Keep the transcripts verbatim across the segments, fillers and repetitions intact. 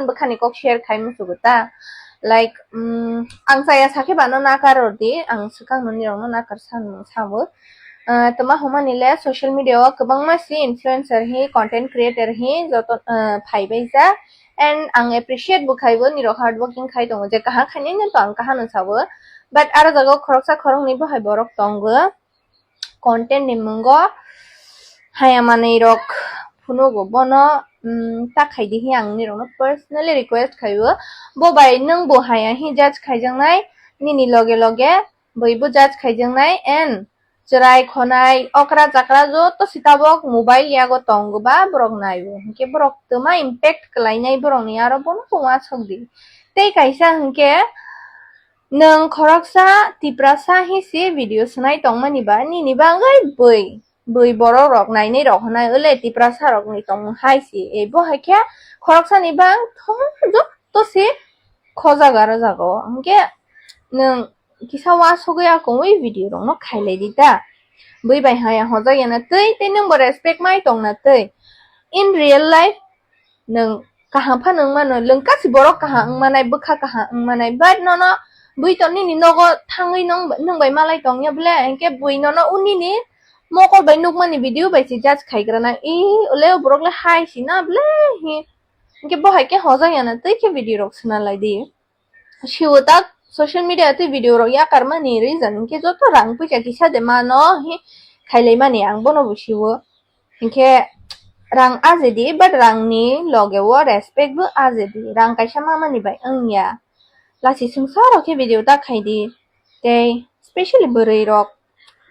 bwkhani kok share khai musugo ta. Like, um, ang chaya sakhe bano nakar rw di, ang swkang no nirok no nakar san sabo. Uh, toma humani le social media o kwbangma si influencer hi, content creator hi joto, uh, phai bai jak. And ang appreciate bo khai bo nirok hard working khai tongo, je kaham khainai no to ang kaham no sabo. But aro jaga o khoroksa khoroknwi bo hai borok tongo. Content ni mungo haya manwi rok phunugo bono, um, ta khai di hi ang nirok no personally request khai o. Bo bai nwng bo haya hi judge khaijaknai, nini loge loge bwi bo judge khaijaknai, and chwrai khonai okra chakra joto si tabok mobile yago tongo ba borok nai o. Hinkhe borok twma impact kwlainai borokni aro bono bo uansuk di. Tei kaisa hinkhe nwng khoroksa Tiprasa hi si video swnai tongmani ba nini bagwi bwi, bwi borok rok nainai rok hwnai ole Tiprasa rokni tongmung hai si. E bo hai khe khoroksani bang thong joto si khojago aro jaga o. Hinkhe nwng kisa uansugwi akongwi video rokno khailai di ta. Bwi bai haya hojak yana twi, tei nwng bo respect mai tongna twi. In real life, nwng kaham phano wng mano, lwng kasi borok kaham wng manai, bwkha kaham wng manai, but nono bwi to nini nogo thangwi nwng, nwng bai malai tongya ble, hinkhe bwi nono unini mokol bai nukmani video bai se judge khaigra na, i ole o borok le hai si na ble hi. Hinkhe bo hai khe hojak yana twi khe video rok swnalai di. Siwo tak social media tei video rok yakarmani reason hinkhe joto rang puisa kisa de mano hi khailaimani ang bono bo siwo. Hinkhe rang ajedi, but rangni loge o respect bo ajedi. Rang kaisa mamani bai wngya. Lachi swngsa rok khe video ta khaidi. Tei specially bwrwi rok.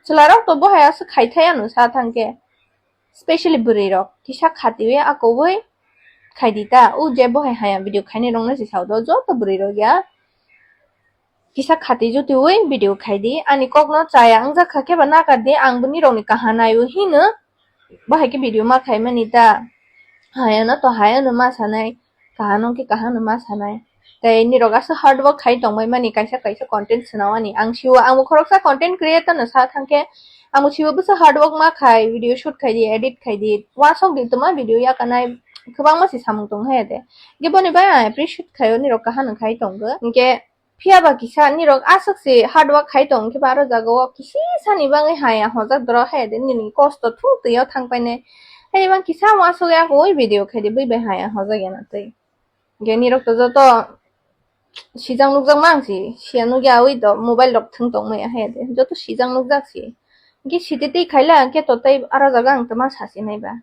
Chwla rok to bo hai aswk khai thai ano sa thangkhe. Specially bwrwi rok kisa khatiwi akobwi khaidi ta. O je bo hai haya video khainai rokno se sao do joto bwrwi rok ya. Kisa khati jutiwi video khaidi. Ani kokno chaya wngjakha khe ba nakardi, ang bo nirokni kaha naio hino. Bo hai khe video ma khaimani ta. Hayano to hayano ma sanai. Kahano khe kahano ma sanai. Tei nirok aswk hard work khai tongbai mani kaisa kaisa content swnawani. Ang siwo, ang bo khoroksa content creator no sa thangkhe, ang bo siwo bwsa hard work ma khai, video shoot khai di, edit khai di, uansuk di twma video yakanai kwbangma se samung tong hai de. Ge boni bai ang appreciate khai o, nirok kahano khai tongo. Hinkhe phiya ba kisa nirok aswk se hard work khai tong khe ba aro jaga o kisi sani bagwi haya hojak doro hai de nini kosto thung twi o thang painai. Hai bang kisa uansuk ya koi video khai di bui bai haya hojak ya na twi. Ge nirok to joto sijak nukjak mang si, siya nukya ui to mobile rok thung tong maya hai de. Joto sijak nukjak si. Ge siti twi khaila ke to tei aro jaga ang tama sasi nai ba.